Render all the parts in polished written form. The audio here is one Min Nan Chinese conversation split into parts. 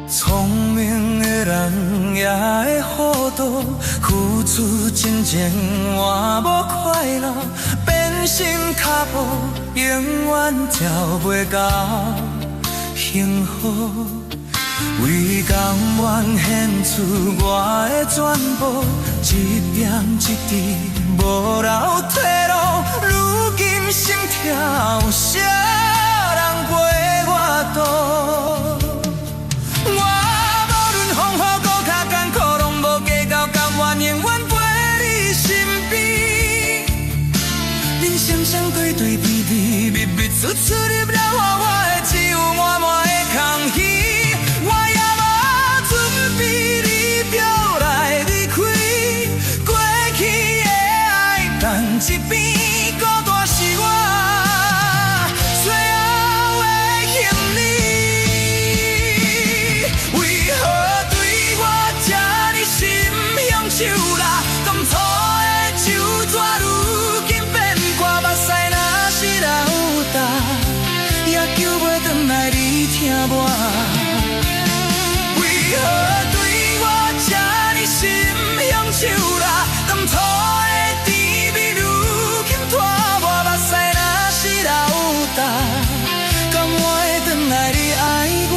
聰明的人也會糊塗，付出真情換無快樂，變心跤步永遠跳袂到幸福。為甘願獻出我的全部，一點一滴無留退路，如今心痛有啥人陪我渡？我無論風雨閣較艱苦，攏無計較，甘願永遠陪你身邊。恁雙雙對對甜甜蜜蜜，處處入了我，我的只有滿滿的空虛。我也無準備，你就來離開，過去的愛放一邊，孤單是我最後的行李。為何對我這呢心雄手啦？當初的酒紙如今變乾，目屎若是流焦，也救袂轉來你疼我。為何對我這呢心雄手啦？當初的甜蜜如今拖磨，目屎若是流焦，敢會轉來你愛我？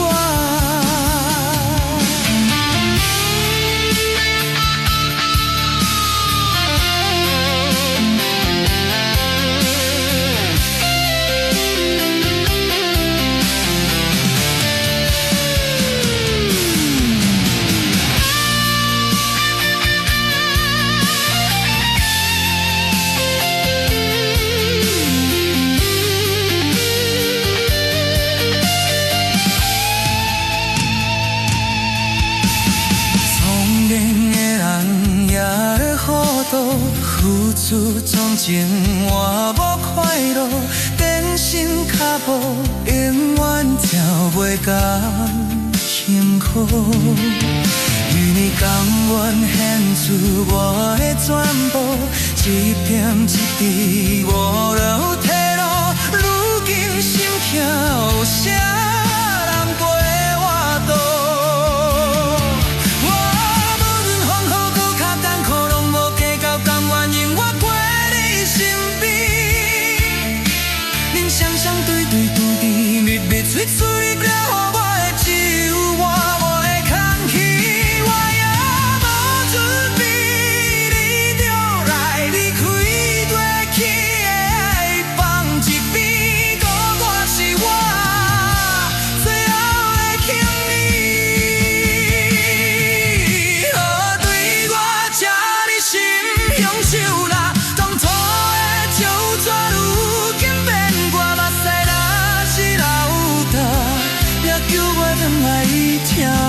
聰明的人也會糊塗，付出真情換無快樂，變心跤步永遠跳袂到幸福。為你甘願獻出我的全部，一點一滴無留退路，如今心痛有啥人陪我渡？我無論風雨閣較艱苦，攏無計較，甘願永遠陪你身邊。恁雙雙對對甜甜蜜蜜，喙喙入了我的只有滿滿的空虛。我也無準備，你就來離開，過去的愛放一邊，孤單是我最後的行李。何對我這呢心雄手啦？當初的酒紙如今變乾，目屎若是流焦，也救袂轉來你疼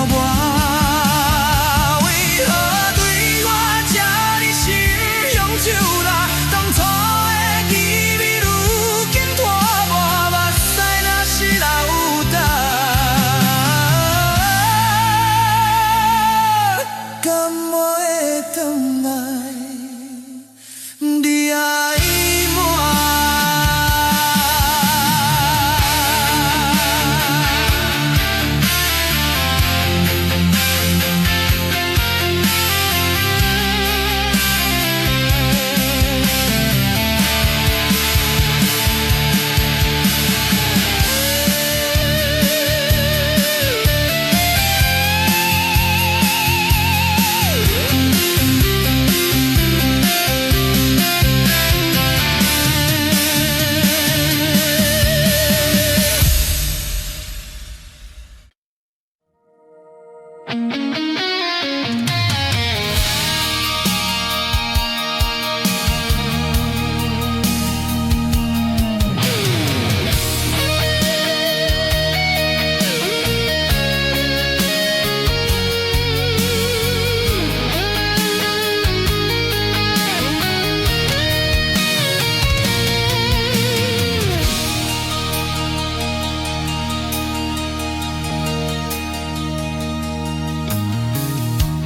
我。為何對我這呢心雄手啦？當初的甜蜜如今拖磨，目屎若是流焦，敢會轉來你愛我？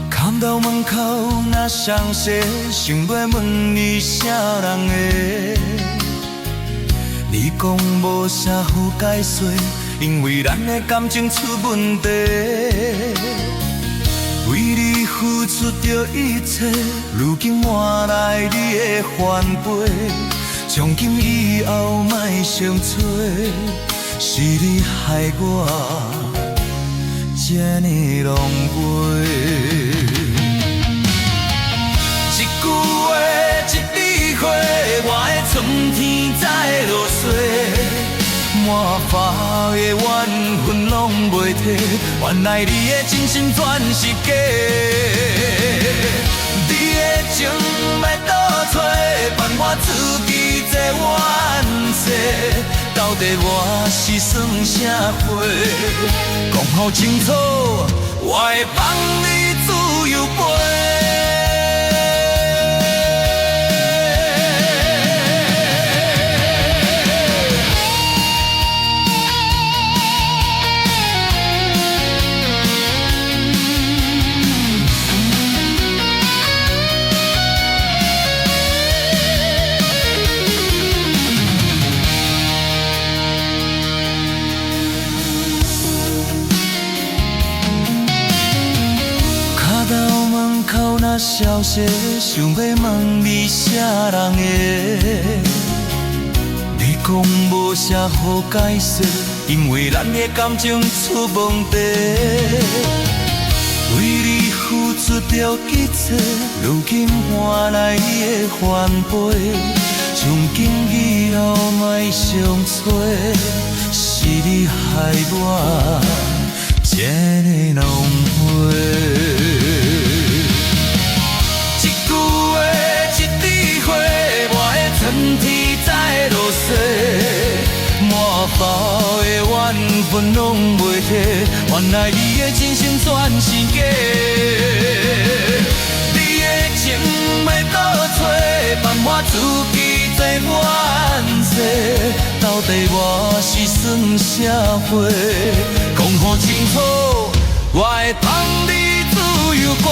看到門口若相識，想欲問你啥人的？你講無啥好解說，因為咱的感情出問題。為你付出著一切，如今換來你的反背。從今以後莫相揣，是你害我這呢狼狽。一句話，一支花，我的春天才會落雪。滿腹的怨恨攏袂提，原來你的真心全是假。你的情欲倒揣，放我自己做冤世。到底我是算啥货？講予清楚，我會放你自由飛。門口若消息，想欲問你啥人的？你講無啥好解釋，因為咱的感情出問題。為你付出著一切，如今換來你的反背。從今以後莫相揣，是你害我這呢狼狽。一句話，一支花，我的春天才會落雪。滿腹的怨恨攏袂提，原來你的真心全是假。你的情欲倒揣，放我自己做冤世。到底我是算啥货？講予清楚，我會放你自由飛。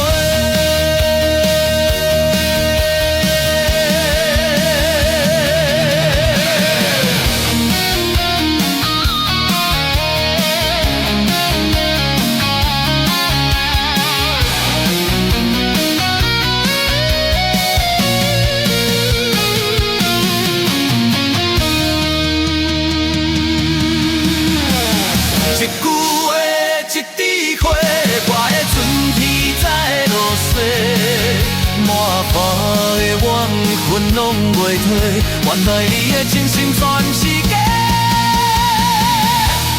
一句話，一支花，我的春天才會落雪。滿腹的怨恨攏袂提，原來你的真心全是假。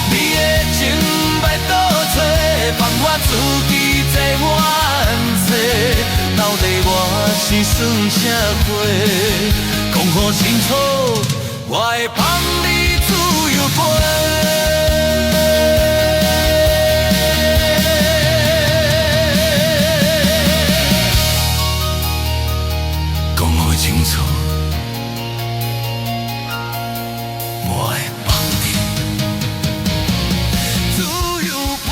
你的情欲倒揣，放我自己做冤世。到底我是算啥货？講予清楚，我會放你自由飛。講予清楚，我會放你自由飛。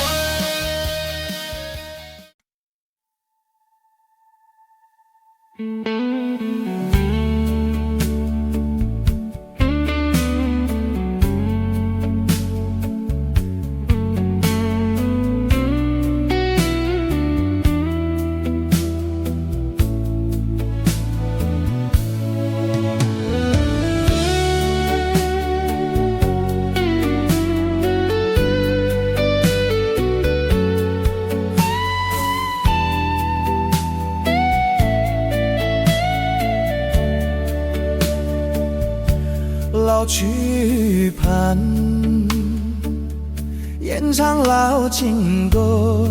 老曲盤，演唱老情歌，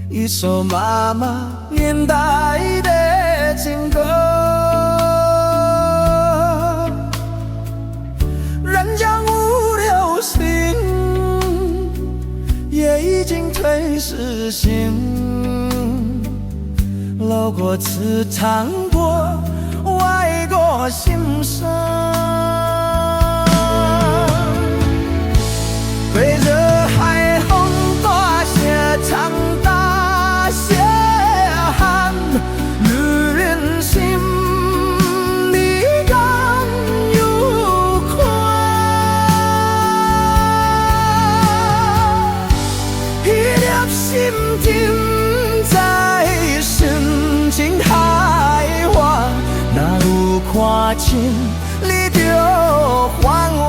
一首媽媽年代的情歌。人江湖流行，也已經褪時新。老歌詞唱過，外國心聲。對著海風大聲唱大聲喊，女人心你敢有款？沉在深情海外，若有看清，你著還我。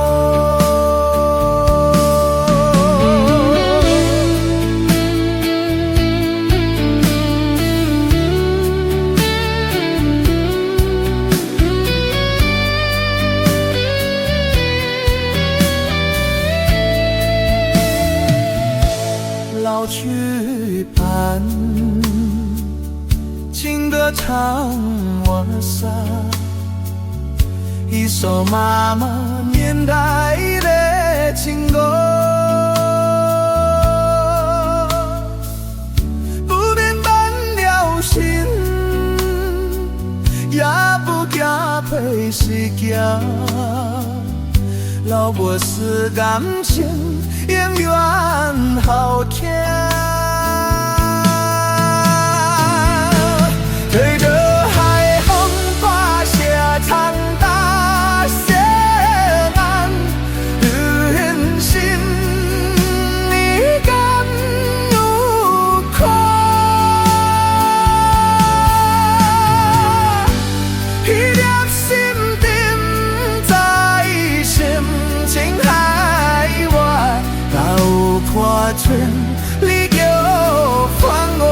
老去伴，情歌唱我撒，一首媽媽年代的情歌，不免半條心，也不驚被時間，老不死感情，永遠好聽。對著海風跋涉長大西岸，人心你敢有看？彼粒心沉在深情海外，若有看穿，你就還我。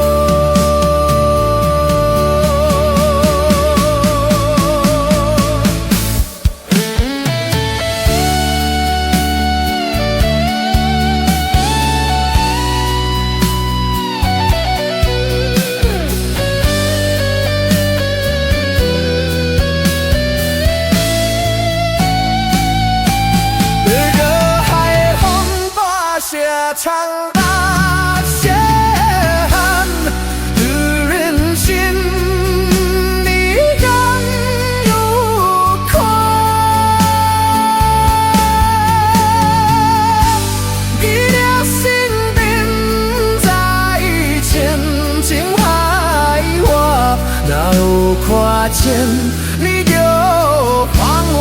對著海風跋涉長大西岸，人心你敢有看？彼粒心沉在深情海外，若有看清，你就還我。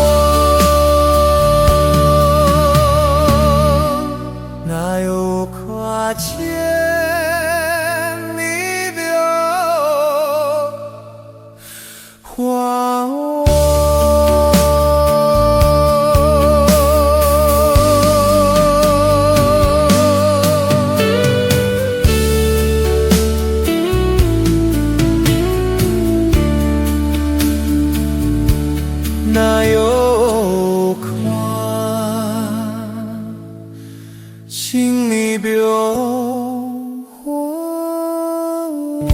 若有看清，你就還我。若有看清，你就還我。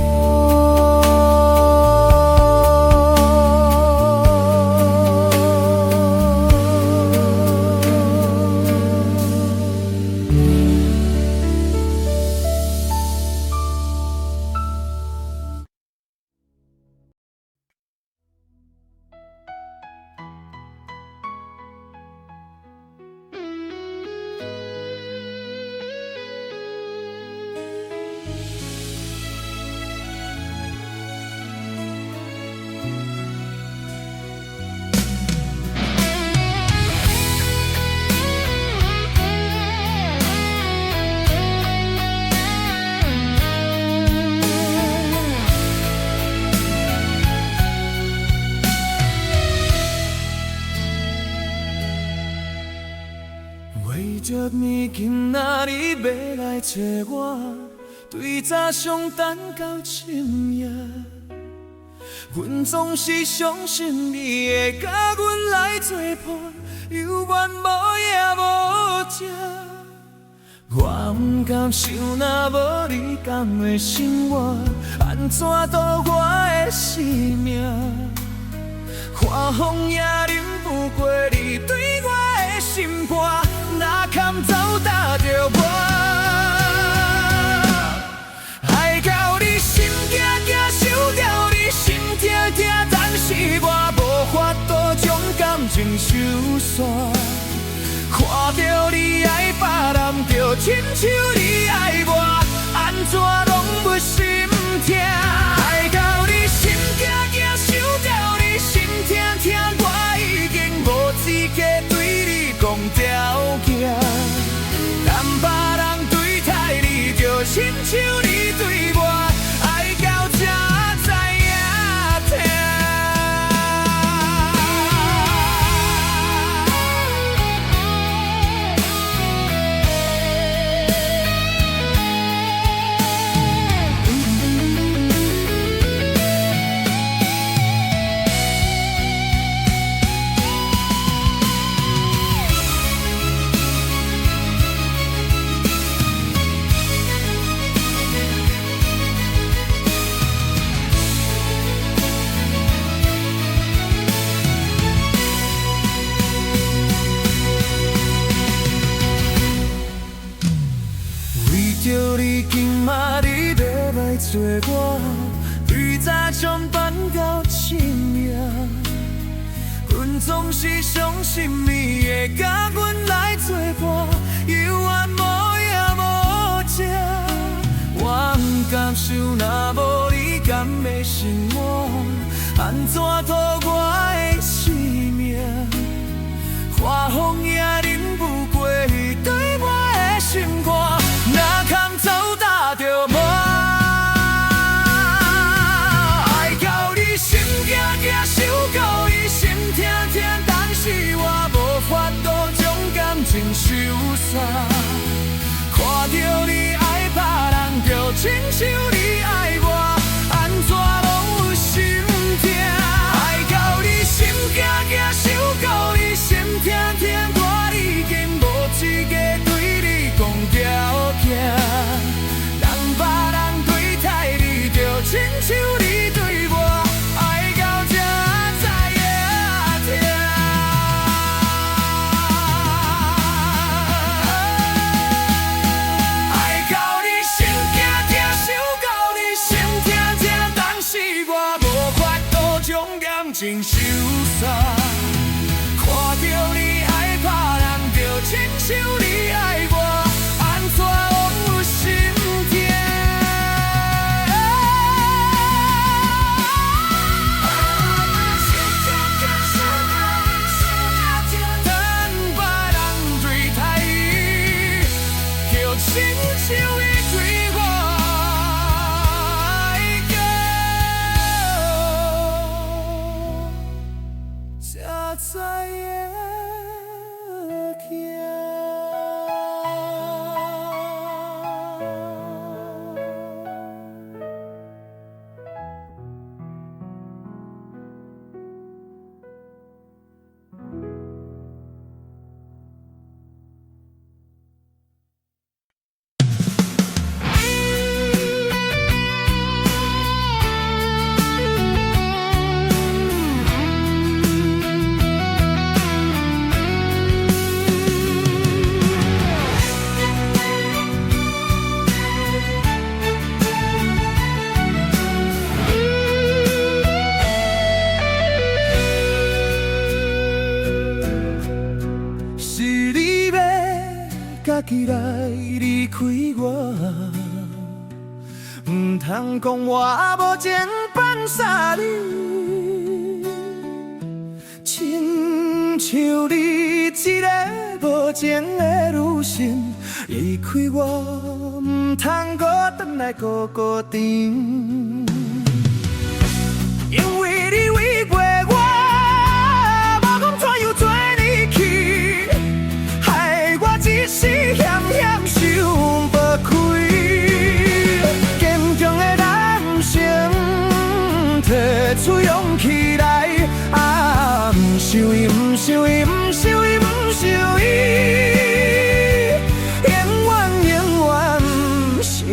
為著你今仔日欲來找我，對早上等到深夜。阮總是相信你會佮阮來作伴，猶原無影無跡。我毋甘想若無你，敢會生活？按怎度我的生命？看風也忍不過你對我的心肝，哪堪走搭著我？愛到你心驚驚，想著你心痛痛，但是我無法度將感情收煞。看著你愛別人，就親像你愛我，按怎攏會心痛？愛到你心驚驚，想著你心痛痛，我已經無資格對你講條件。當別人對待你，就親像你。著你今仔日欲來做我，對早將放到生命。阮總是相信伊會佮阮來做伴，猶原無影無跡。我毋甘想若無你，敢會生活？按怎渡我的生命？寒風也忍不過對我的心肝，若堪走搭著無。愛到你心驚驚，想到伊心疼疼，但是我無法度將感情收煞。看著你愛別人，就親像你愛我，按怎攏有心疼。愛到你心驚驚，想到你心疼疼，我已經無資格對你講條件。人別人對待你，就親像你對我，愛到這才會疼。愛到你心驚驚，想到你心疼疼，但是我無法度將感情收煞。看著你愛別人，就親像你愛我，按怎攏有心疼。等別人對待伊，就親像伊對我，愛到這才會疼。是你欲家己來離開我，毋通講我無情放捨你，親像你一个無情的女性，離開我，毋通閣轉來孤孤單。因為你違背我，無講怎樣做離去，害我一時險險想無開。堅強的男性，提出勇氣來，啊，毋想伊，毋想伊，毋想伊，毋想伊，永遠永遠毋想伊。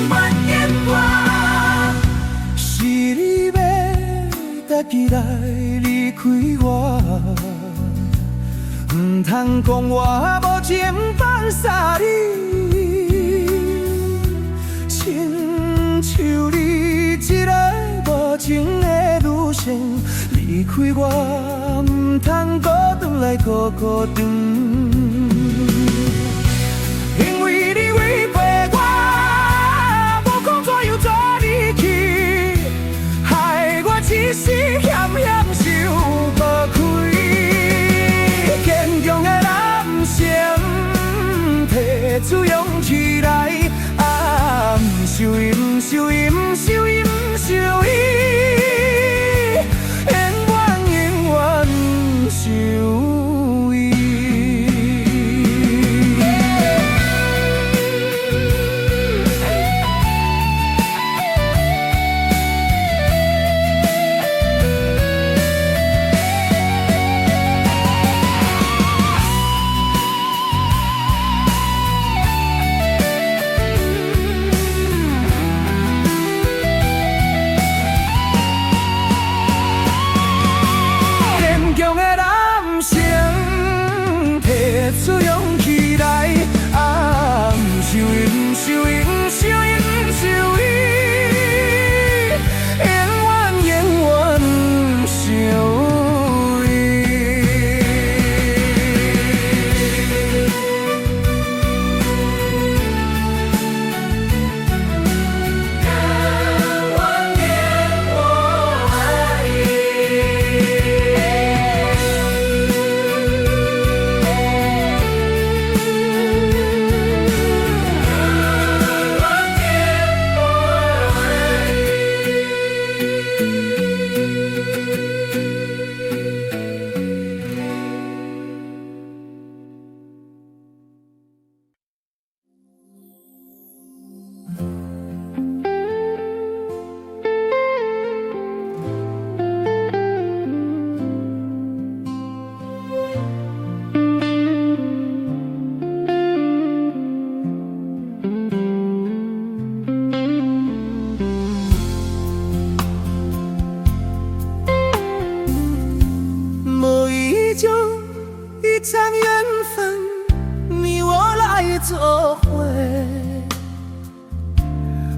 永遠永遠，是你欲家己來離開我，毋通講我無情放捨你，親像你一个無情的女性，離開我，毋通閣轉來孤孤單。因為你違背我，無講怎樣做離去，害我一時險險想無開。堅強的男性，提出勇氣來，啊，毋想伊，毋想伊，毋想伊，毋想伊，永遠永遠毋想伊。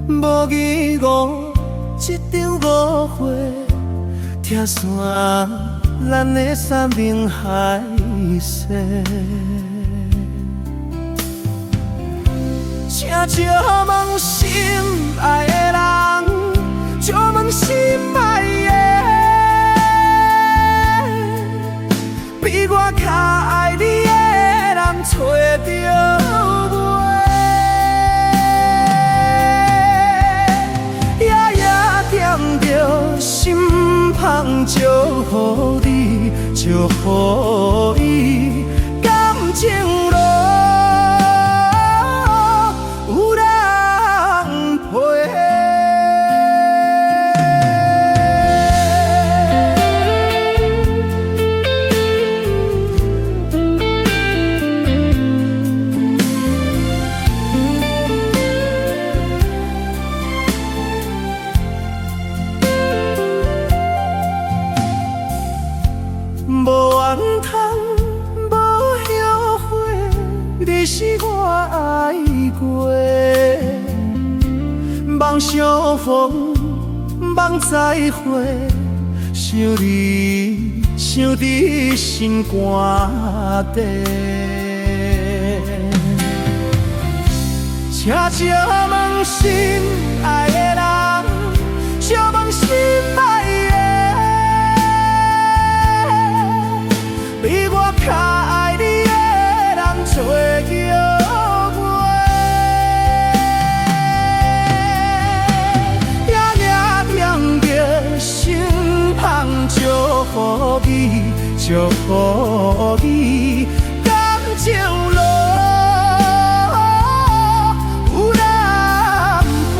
無疑誤，這場誤會拆散咱的山盟海誓。請借問心愛的人，借問心愛的，比我較愛你的人揣著袂？夜夜惦著心香，祝予你，祝予伊，感情路有人陪。無怨嘆，無後悔，你是我愛過。望相逢，望再會，想你，想佇心肝底。請借問心愛的人，借問心愛的，比我較愛你的人揣著袂？夜夜惦著心香，祝予你，祝予你，感情路有人陪。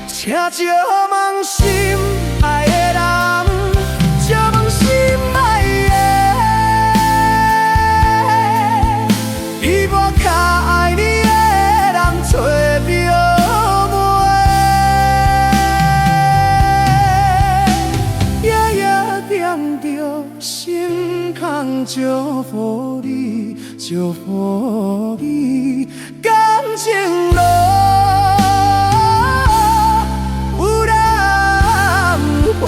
請借問心愛的人，借問心愛的，比我較愛你的人揣著袂？夜夜惦著心空，祝予你，祝予你，感情路有人陪。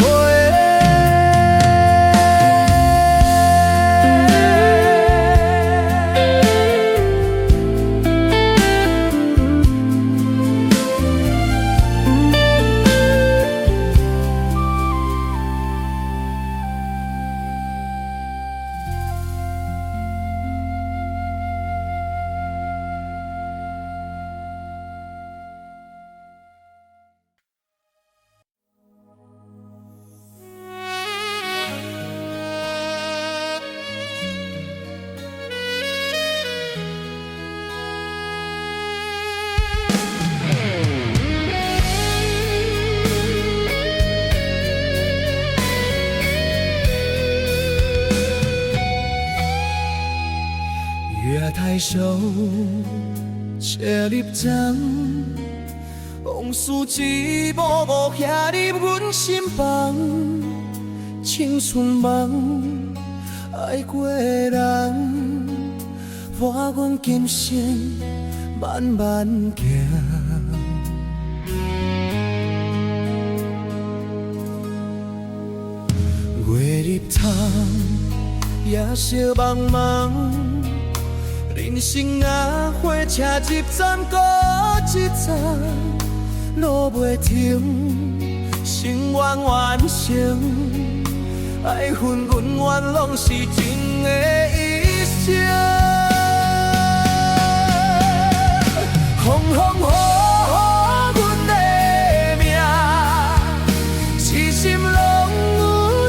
月抬手，車入站，往事一幕幕映入阮心房，青春夢，愛過的人，伴阮今生慢慢行。月入窗，夜色茫茫。人生若火車一站閣一站，路袂停，心願完成，愛恨恩怨攏是情的一生。風風雨雨，阮的命，痴心攏有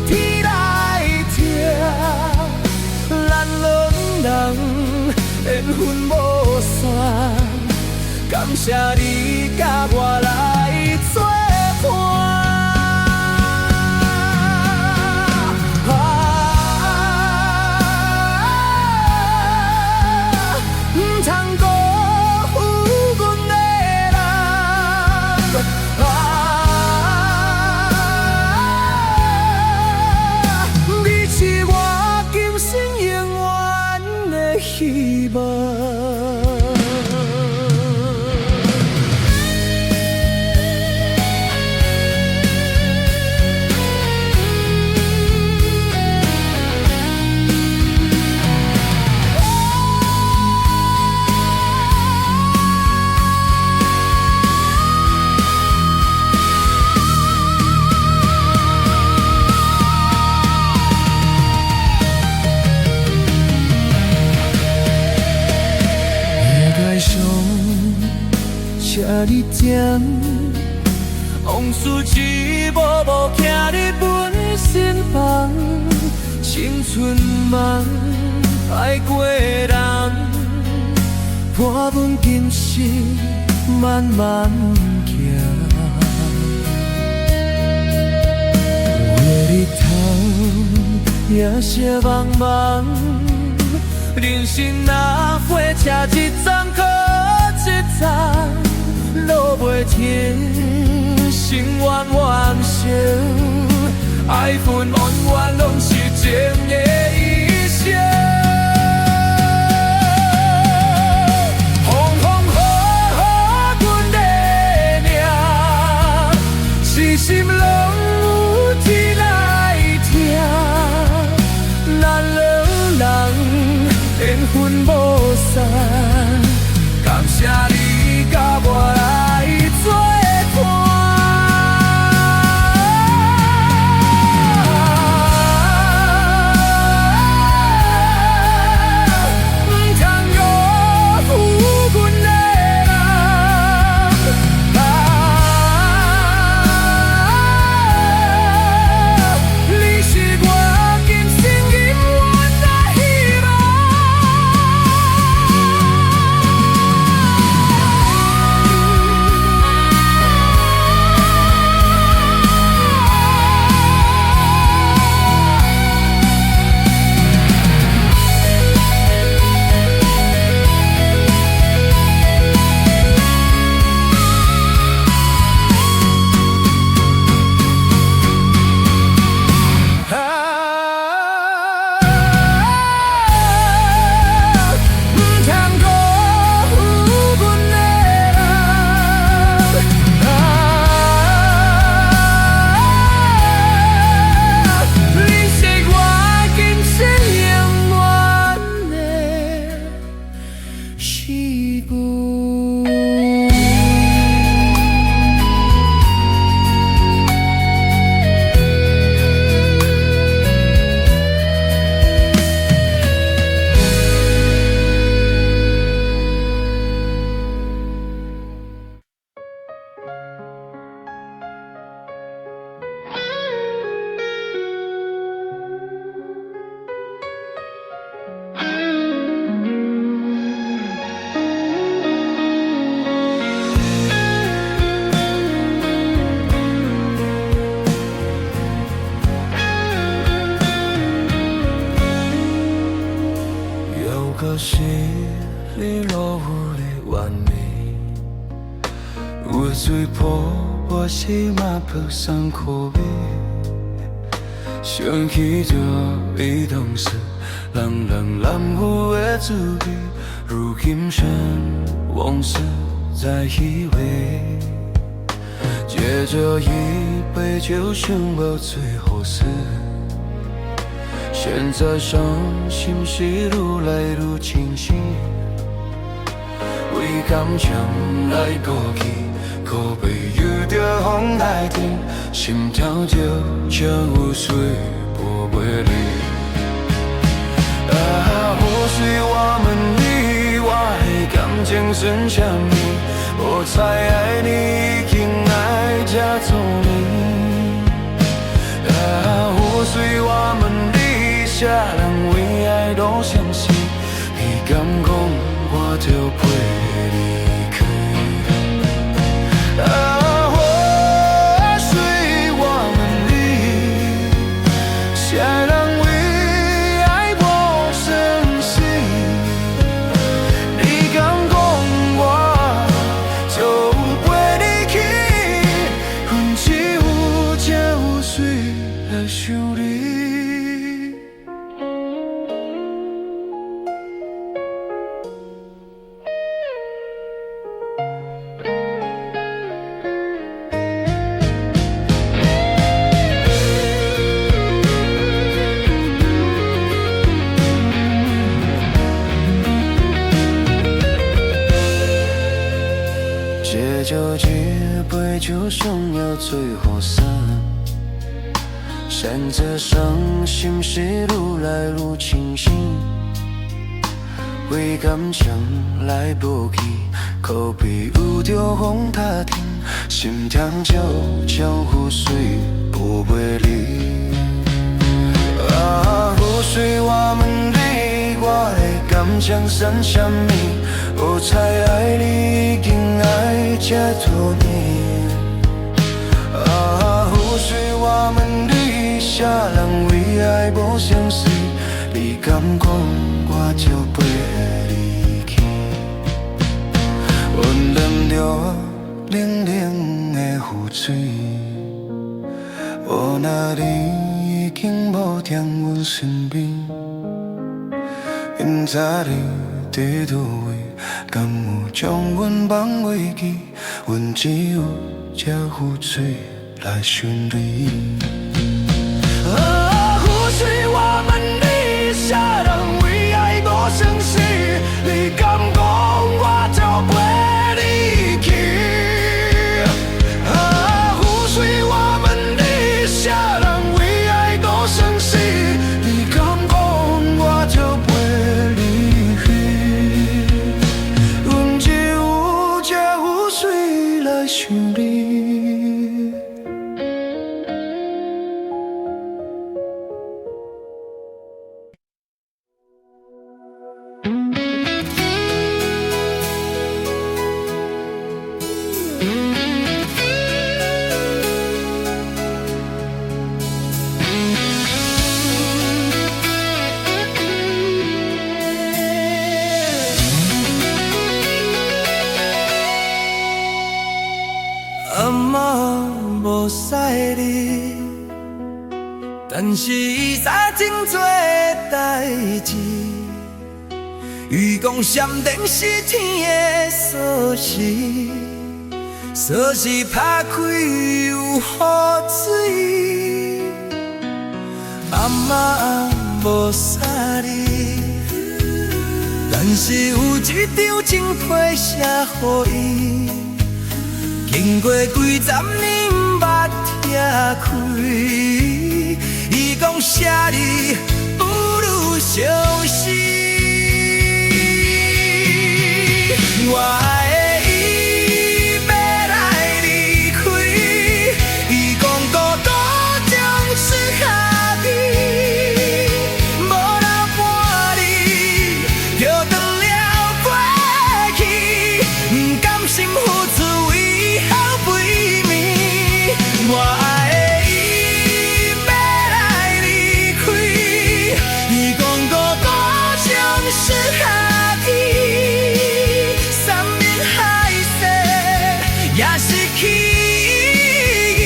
天來疼，咱兩人緣分無散，感謝你佮我來作伴。啊，希望。夜街上車日點，往事一幕幕徛佇阮身旁，青春夢愛過的人，伴阮今生慢慢行。有的日頭夜色茫茫，人生若火車一站閣一站，路袂停，心願完成，愛恨恩怨攏是情的醫生。風風雨雨阮的命，痴心攏有天來疼。咱兩人緣分無散，感謝你佮我來做伴。毋通辜負阮的人，啊，你是我今生永遠的希望。啊，毋通辜負阮的人，啊，你是我今生永遠的希望。猶閣是你落雨的完美，雨水瀑布時嘛浮上苦味，想起著伊當時冷冷冷雨的滋味，如今剩往事在回味。接着一杯酒，想無最後事。現在傷心事愈來愈清晰，為感情來過去，可悲遇著風來天，心頭就像雨水破袂離。啊，或許我問你，我的感情算啥物？我猜愛你已經愛這聰明。啊，或許我問你，啥人為愛都相信？你敢講我著陪你去？啊，或許我問你，啥人為愛無生死？你敢講我就陪你去？恨只有這雨水來想你。著一杯酒，想要做雨伞。选择伤心事愈来愈清醒，为感情来无去，可比有著风打停，心痛就像雨水无袂离。啊，雨水，我问你，我的感情算啥物？好彩愛你已經愛這多年。啊，雨水，我問你，啥人為愛無相隨？你敢講，我就陪你去。阮淋著冷冷的雨水，無奈你已經無佇阮身邊，毋知你佇佗位，敢有將阮放袂記？阮只有這雨水來想你。啊，雨水，我問你，啥人為愛無相死？你敢講，我就陪你去。啊，雨水，我問你，啥人為愛無相死？你敢講，我就陪你去。阮只有這雨水來想你。阿嬤無屎你，但是伊早真濟代誌。伊講閃電是天的鎖匙，鎖匙拍開有雨水。阿嬤無屎你，但是有一張情批寫予伊。經過幾十年毋捌拆開，伊講寫你不如相思。我愛的伊欲來離開，伊講孤獨總是下悲，無人伴你，就當了過去，毋甘心付出為予暝。我愛的伊欲來離開，伊講孤獨總是下悲，山盟海誓也失去意義，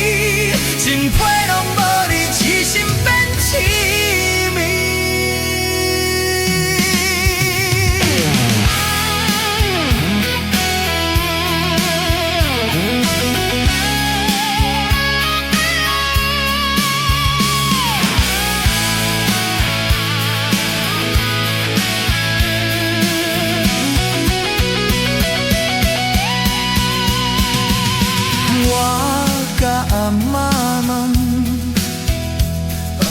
情批攏無你，痴心變痴暝。我佮阿嬤問，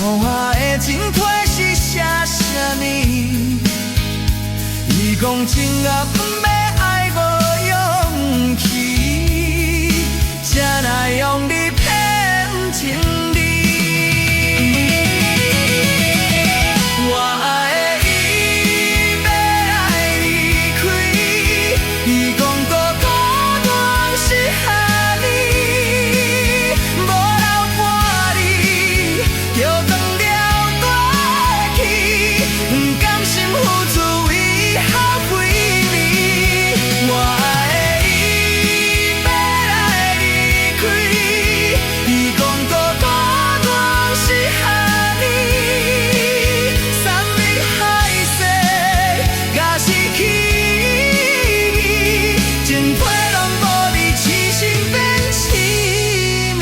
我的情批是寫啥物？伊講情也毋欲愛無勇氣，才來用你騙情理。我愛的伊欲來離開，伊講孤獨總是予你，無人伴你，就當了過去，毋甘心付出為予暝。我愛的伊欲來離開，伊講孤獨總是予你，山盟海誓也失去意義，情批攏無你，痴心變痴暝。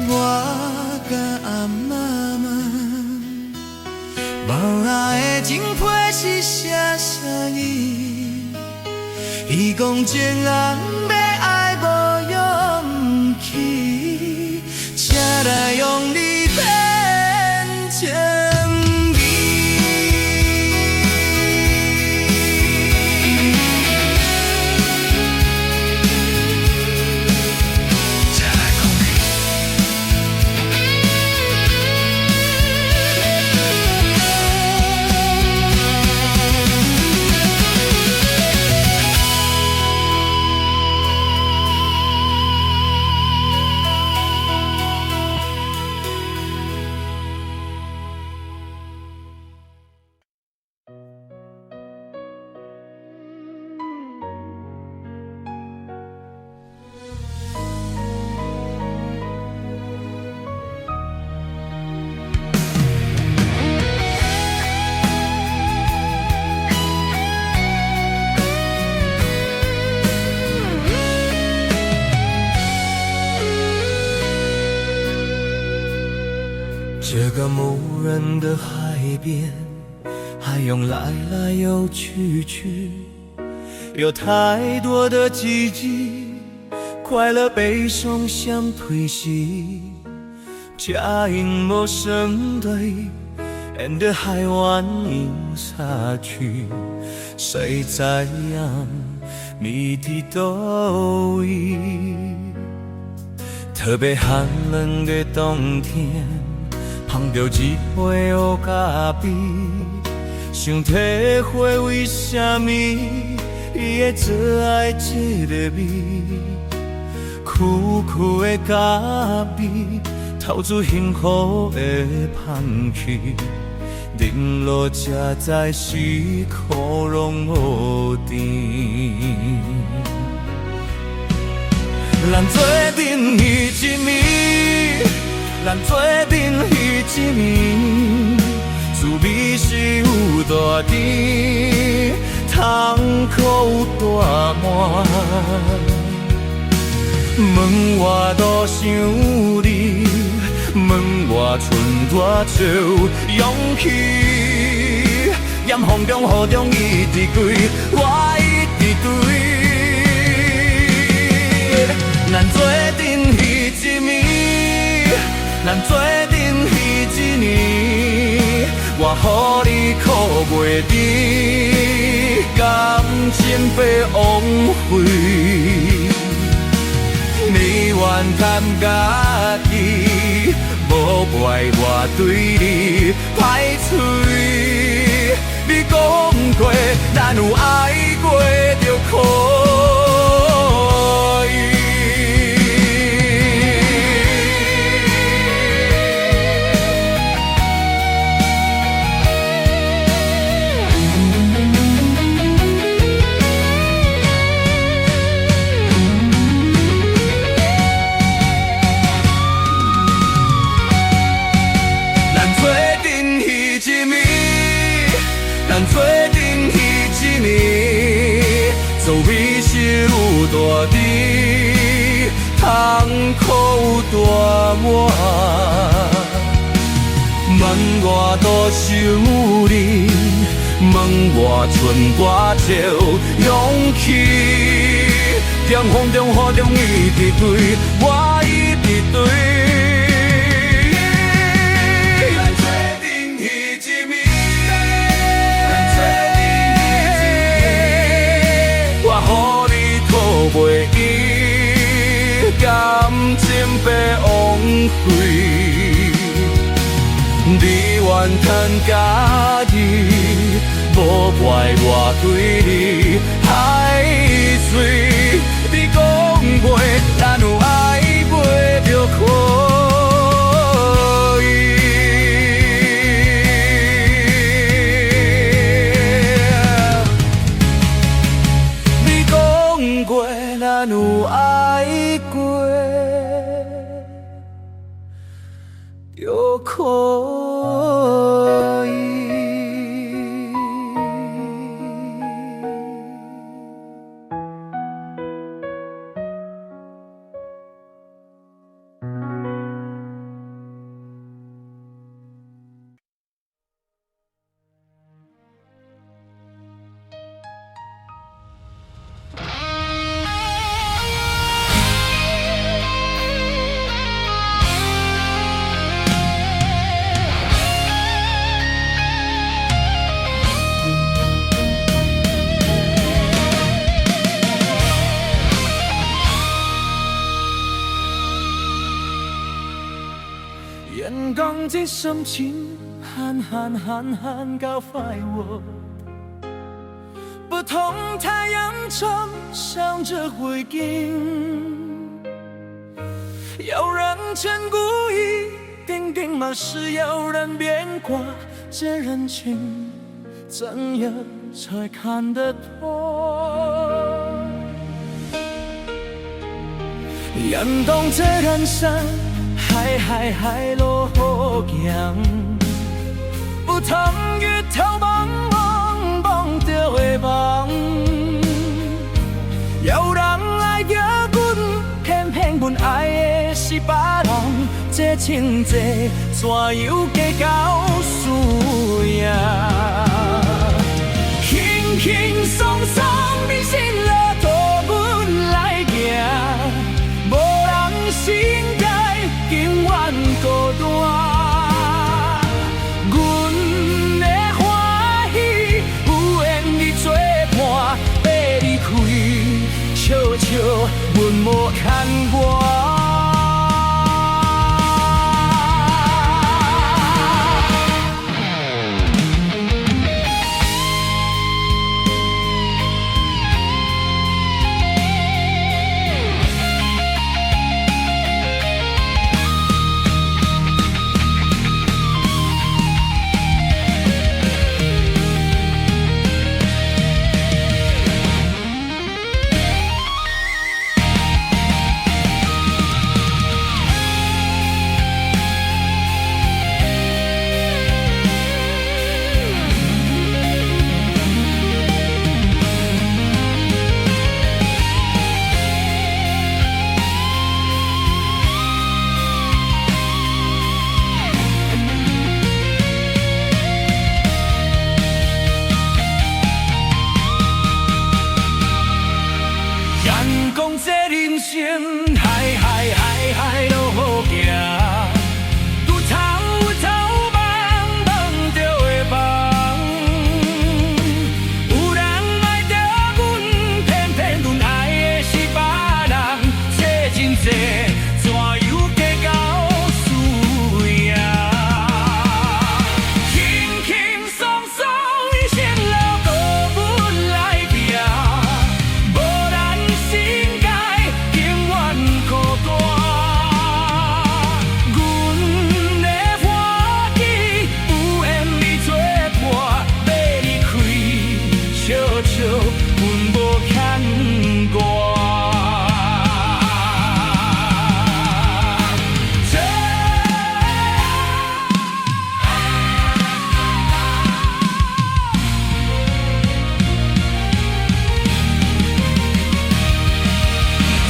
我佮阿嬤問，我愛的情批是寫啥物？伊講情人欲愛無勇氣，才來予你變情味。才來講起。這個無人的海邊，海湧來來又去去，有太多的記憶，快樂悲傷相推洗。這因無相對，沿著海灣行下去，誰知影迷佇佗位？特別寒冷的冬天，捧著一杯烏咖啡，想體會為啥物伊會做愛這个味，苦苦的咖啡，透出幸福的香氣，啉落才知是苦攏無甜。咱做陣彼一暝，咱做陣彼一暝，滋味是有大甜，痛苦有大滿。問我多想你，問我賰偌少勇氣，艷風中雨中一直跪，我一直追。咱做陣彼一暝，咱做陣彼一年，我予你苦袂甜，感情白枉費。你願趁家己，無怪我對你歹喙。你講過，咱有愛過就可以。咱做陣彼一暝，咱做陣彼一年，滋味是有大甜，痛苦有大滿。問我多想你，問我賰偌少勇氣，艷風中雨中一直追，我一直追。咱做陣彼一暝，咱做陣彼一年，我予你苦袂甜，感情白枉費。你願趁家己，無怪我對你歹喙。你講過，咱有愛過就可以。你講過，咱有愛過就可以。講這心情，閒閒閒閒夠快活。不同太陽中想着回應，有人真故意定定嘛是有人變卦，這人情怎樣才看得破？人當這人生海海海路好行，不通月頭茫茫望著的夢。有人愛著阮，偏偏阮愛的是別人，這情債怎樣計較輸贏？輕輕鬆鬆人生路途阮來行，無人心該永遠孤單。阮的歡喜有緣你做伴，欲離開，笑笑阮無牽掛。人講這人生，海海海海路好行，拄頭頭望望著的夢。有人愛著阮，偏偏阮愛的是別人，這情債怎樣計較輸贏？輕輕鬆鬆人生路途阮來行，無人心該永遠孤單。阮的歡喜有緣你做伴，欲離開，笑笑阮無牽掛。這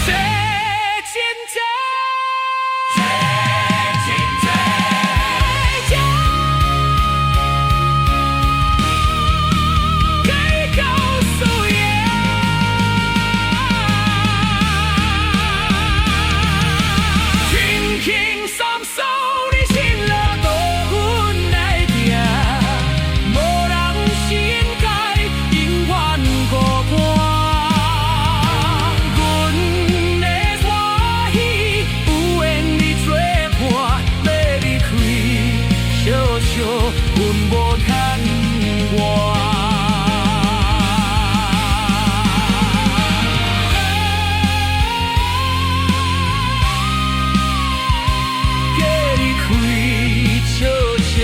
這情債，這情債，計較輸贏。輕輕鬆鬆人生路途阮來行，無人心該永遠孤單。阮的歡喜有緣你做伴，欲離開，笑笑阮無牽掛。欲離開，笑笑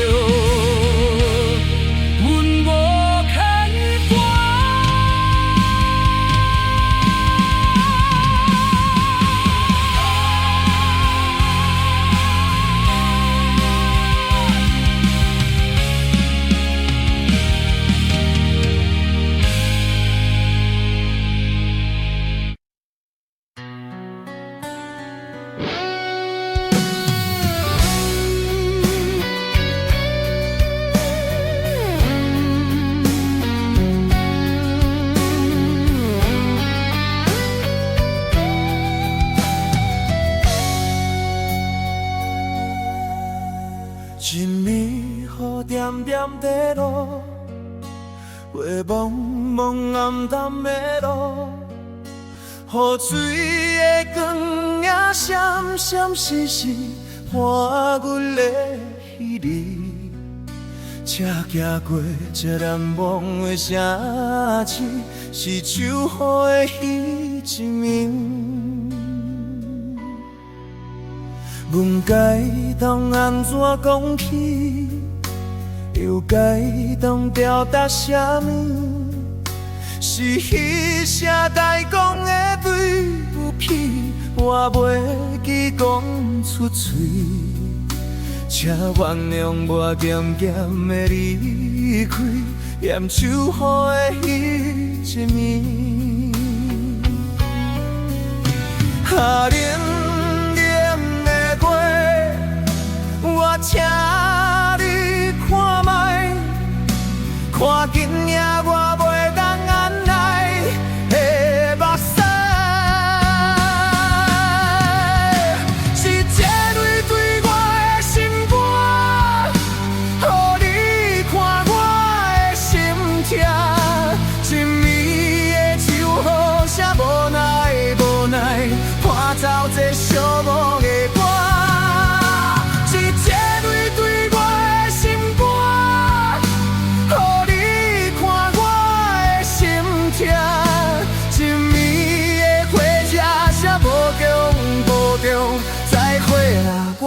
阮無牽掛。一暝雨點點在落，灰濛濛暗淡的路，雨水的光影閃閃爍爍，伴阮的彼彼日，車行過這難忘的城市，是秋雨的彼一暝。阮該當按怎講起，又該當表達啥物？是彼聲大講的對不起，我袂記講出喙。請原諒我漸漸的離開，艷秋雨的彼一暝。啊，冷冷的月，我請你看覓，看今夜我袂當按捺的目屎。是這淚對我的心肝，予你看我的心痛。一暝的秋雨聲無奈無奈，伴走這寂寞的歌。是這淚對我的心肝，予你看我的心痛。一暝的火車聲無強無強，再會啦，我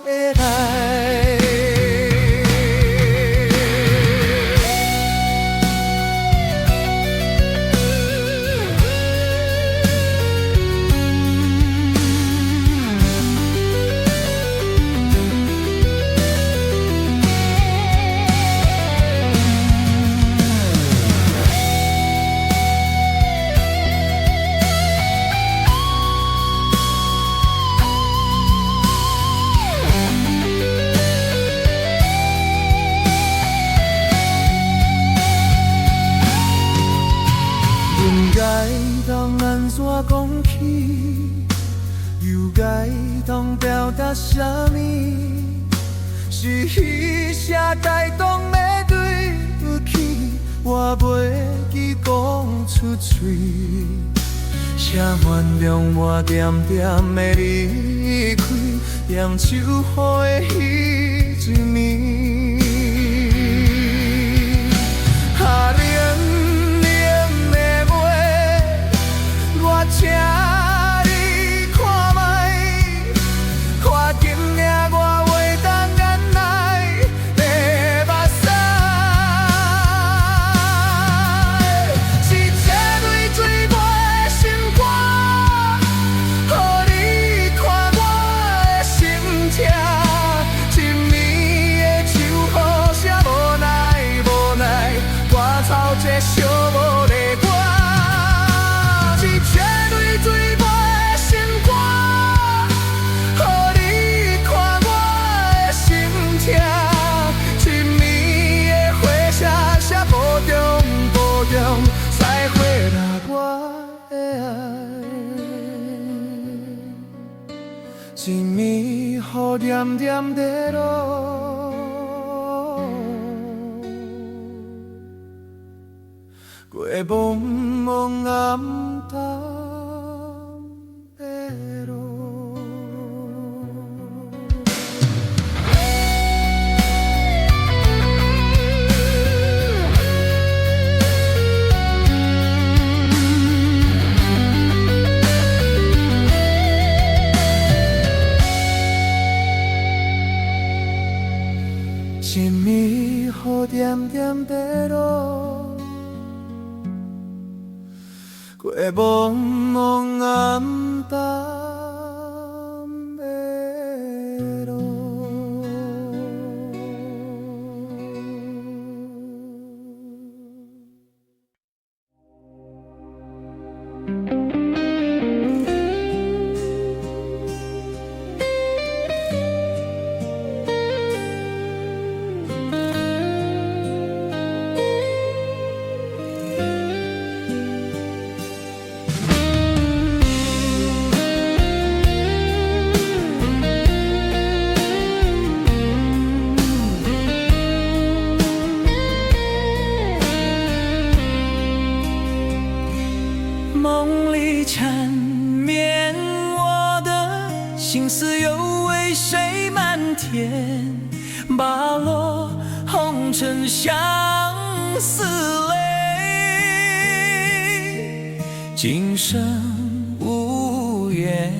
的愛。阮該當按怎講起，又該當表達啥物？是彼聲該當的對不起，我袂記講出喙。請原諒我漸漸的離開，艷秋雨的彼一暝。啊，冷冷的月，我請你看覓，看今夜我袂當按捺的目屎。是這淚對我的心肝，予你看我的心痛。一暝的秋雨聲無奈無奈，伴走這寂寞的歌。是這淚對我的心肝，予你看我的心痛。一暝的火車聲無中無中，再會啦，我的愛。一暝雨點點在落，過茫茫暗淡的路。一暝雨點點在落，過茫茫暗淡的路。夢裡纏綿，我的心思又為誰漫天？白落紅塵相思淚。今生無緣，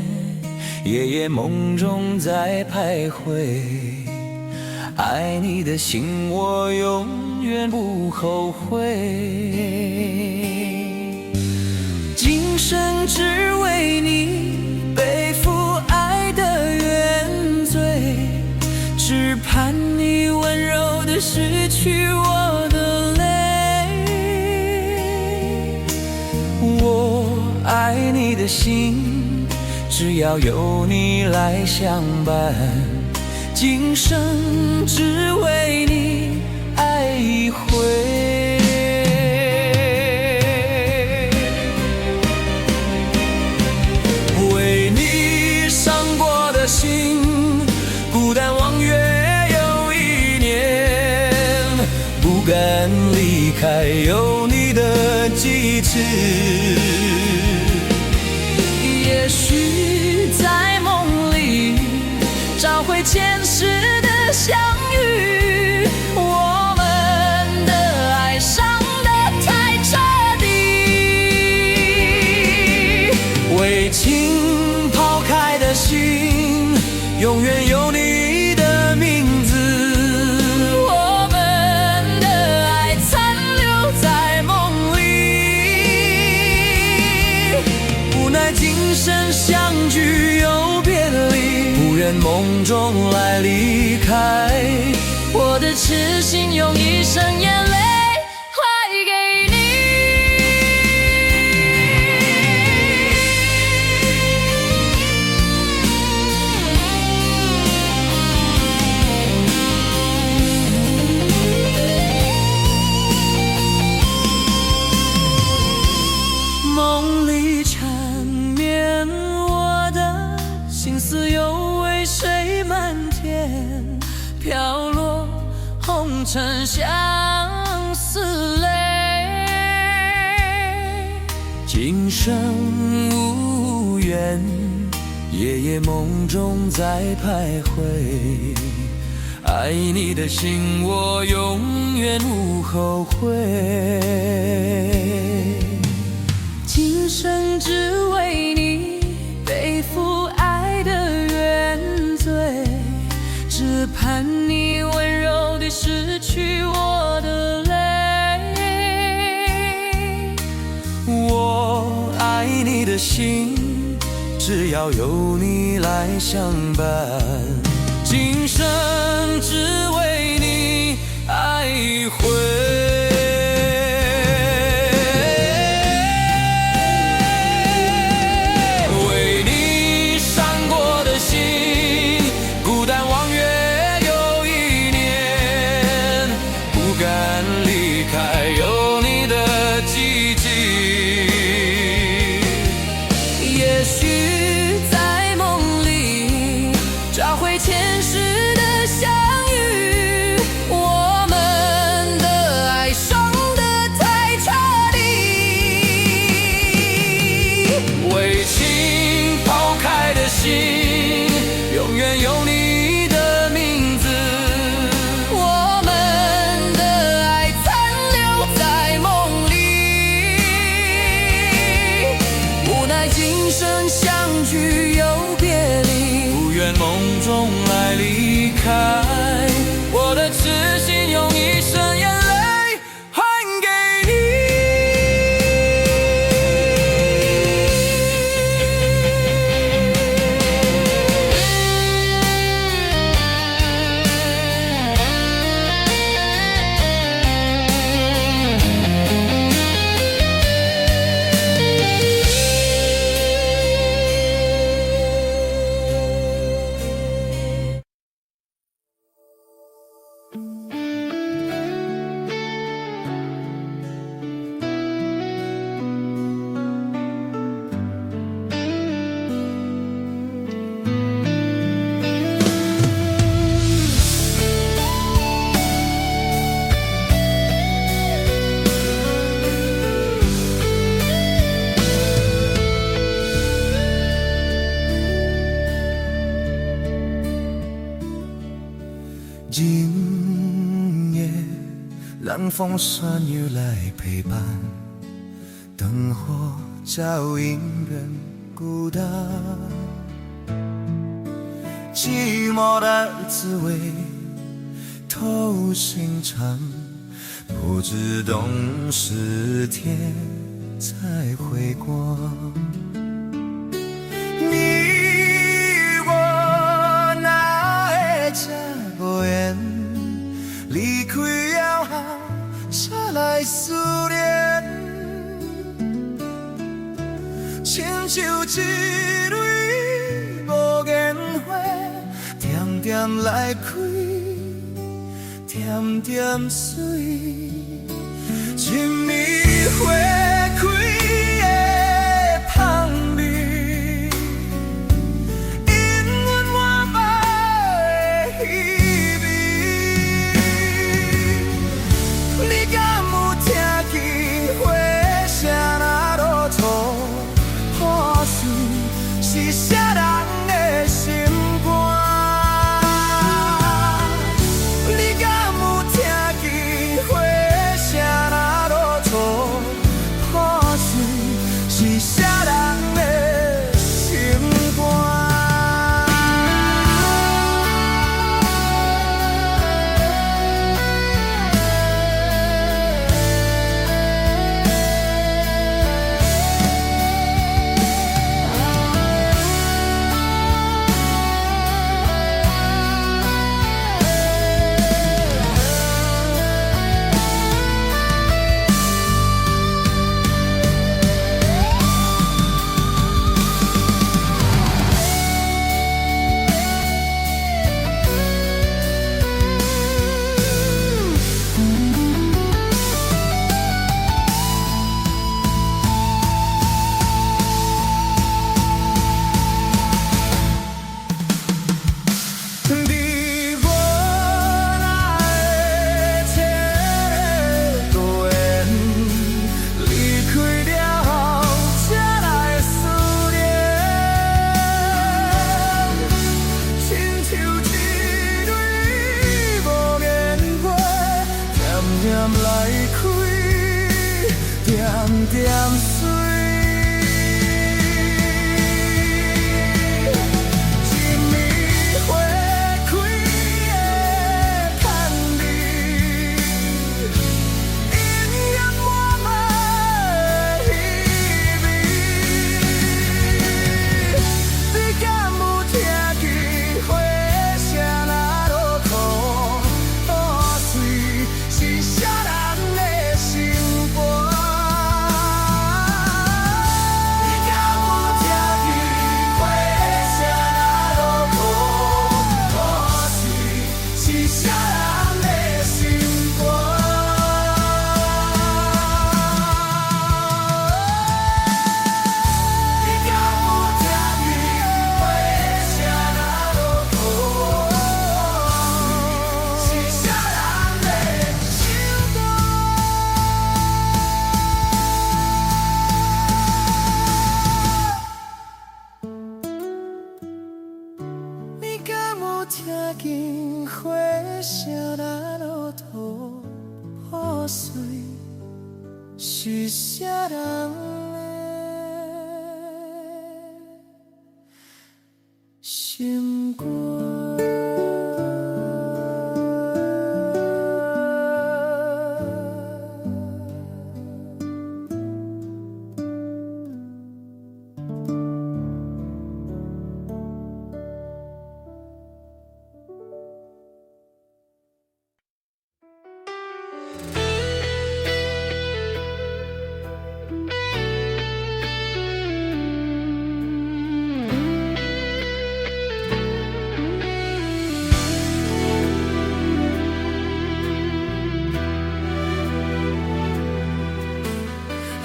夜夜夢中在徘徊。愛你的心，我永遠不後悔。今生只為你背負愛的原罪，只盼你溫柔地拭去我的淚。我愛你的心，只要有你來相伴，今生只為你愛一回。為你傷過的心，孤單望月又一年，不敢離開有你的記憶。也許在夢裡找回前世的相遇，我們的愛傷得太徹底。為情拋開的心，永遠有你的名字。我們的愛殘留在夢裡，無奈今生相聚又別離，不忍夢中來離開。我的痴心用一生眼淚還給你。夢裡纏綿，我的心思又為誰漫天飄落紅塵相思淚。今生無緣，夜夜夢中在徘徊。愛你的心，我永遠無後悔。今生只為你背負愛的原罪，只盼你溫柔地拭去我的淚。我愛你的心，只要有你來相伴，今生只為你愛一回。為你傷過的心，孤單望月又一年，不敢離開有你的記憶。也許在夢裡找回前世的相遇，我們的風酸雨來陪伴，燈火照影人孤單。寂寞的滋味透心腸，不知凍時天才會光。你我哪會這無緣？離開了後才來思念，親像一蕊無言花，恬恬來開，恬恬碎。一暝花開的香味，氤氳滿目的彼味。你敢有聽見花聲若落土破碎，是啥人的心肝？你敢有聽見花聲若落土破碎，是啥人的心肝？你我哪會這無緣？離開了後才來思念，親像一蕊無言花，恬恬來開，恬恬碎。一暝花開的香味，氤氳滿目的彼味。你敢有聽見花聲若落土破碎，是啥人的心肝？你敢有聽見花聲若落土破碎，是啥人的心肝？你敢有聽見花聲若落土破碎，是啥人的心肝？你敢有聽見花聲若落土破碎，是啥人的心肝？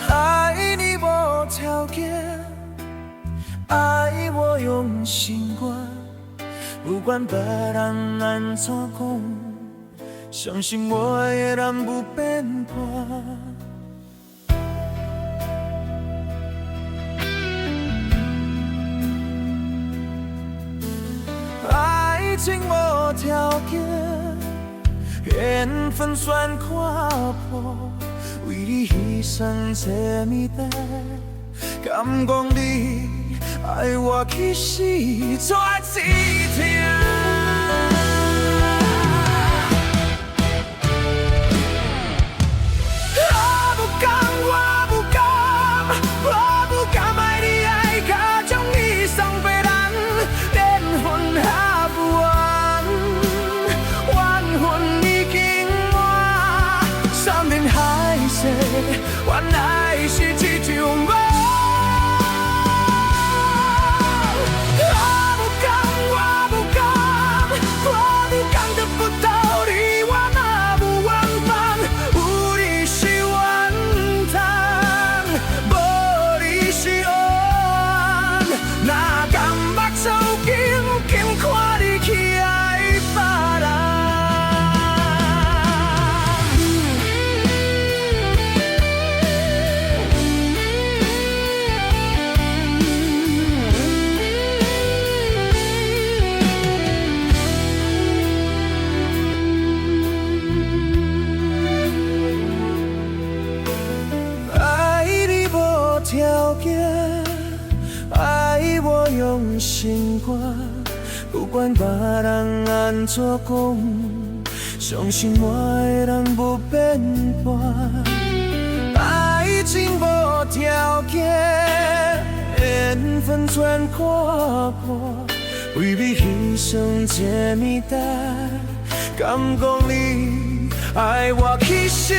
愛你無條件，愛我用心肝，不管別人按怎講，相信我的人不變卦。愛情無條件，緣分全看破，為你犧牲這暝底，敢講你愛我其實煞是疼。我不甘，我不甘，我不甘愛你愛甲將你送別人，緣分還不完，緣分已經滿，山盟海誓，原來是一場夢。我不甘，我不甘，我不甘得不到你，我嘛無怨嘆，有你是怨嘆，無你是黑暗。哪甘目睭緊緊看你去愛別人。愛你無條件，愛我用心肝，不管別人按怎講，相信我的人無變伴。愛情無條件，緣分全看破，為你犧牲這暝底，敢講你愛我其實